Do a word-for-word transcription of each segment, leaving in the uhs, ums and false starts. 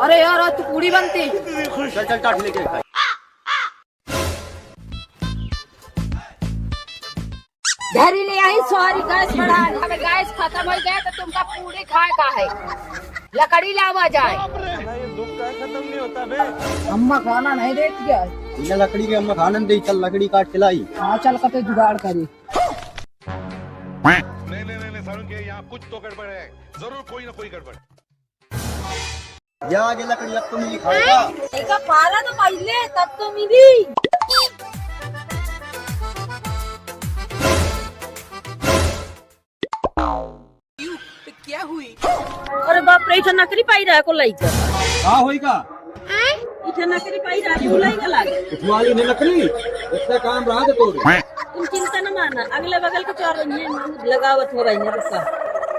अरे यार, आज तो पूड़ी बनती। चल, चल, टाट लेके खाई। धरी ले आई, सॉरी गैस बढ़ा ली। अगर गैस खतम होइ गया तो तुमका पूड़ी खाए का है, लकड़ी लावा जाए। अम्मा खाना नहीं देती क्या? बिना लकड़ी के अम्मा खाना नहीं देती, चल लकड़ी काट के लाई। हाँ, चल कते जुगाड़ करी। नहीं, नहीं, नहीं, नहीं, सारुण के यहाँ कुछ तो गड़बड़ है, जरूर कोई ना कोई गड़बड़। या आगे लकड़ी अब तो मिली खाएगा। एका पारा तो पहिले, तब तो मिली। क्या हुई? अरे बाप रे, इठा नकरी पाई रहा को लइका। का होई का? इठा नकरी पाई रहा को लइका लागे। इठवाली ने नकरी? इतना काम रहा तो तोरे। तुम चिंता न माना, अगले बगल के चार रही हैं, लगावत हो रही है, रुका।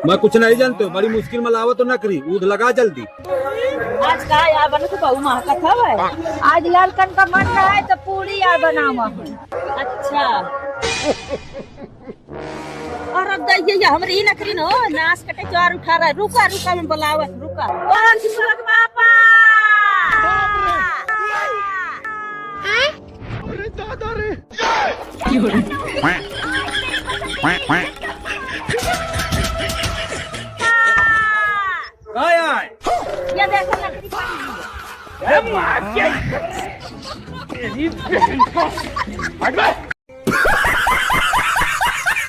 मैं कुछ नहीं जानते, बड़ी मुश्किल में लावत हो नकरी, ऊध लगा जल्दी। आज का यार बने तो बहु माँ का था भाई। आज लालकन का मन रहा है तो पूड़ी यार बनावा। अच्छा। और अब जाइए, ये हमरे ही नखरी न हो, नास कटे चार उठा रहा है। रुका, रुका, मैं बुलावत, रुका। और सुरग बापा। अरे दादा रे। काय आहे? ये देखो, नखरी। अरे मार के। तेरी बहन को। हट बे।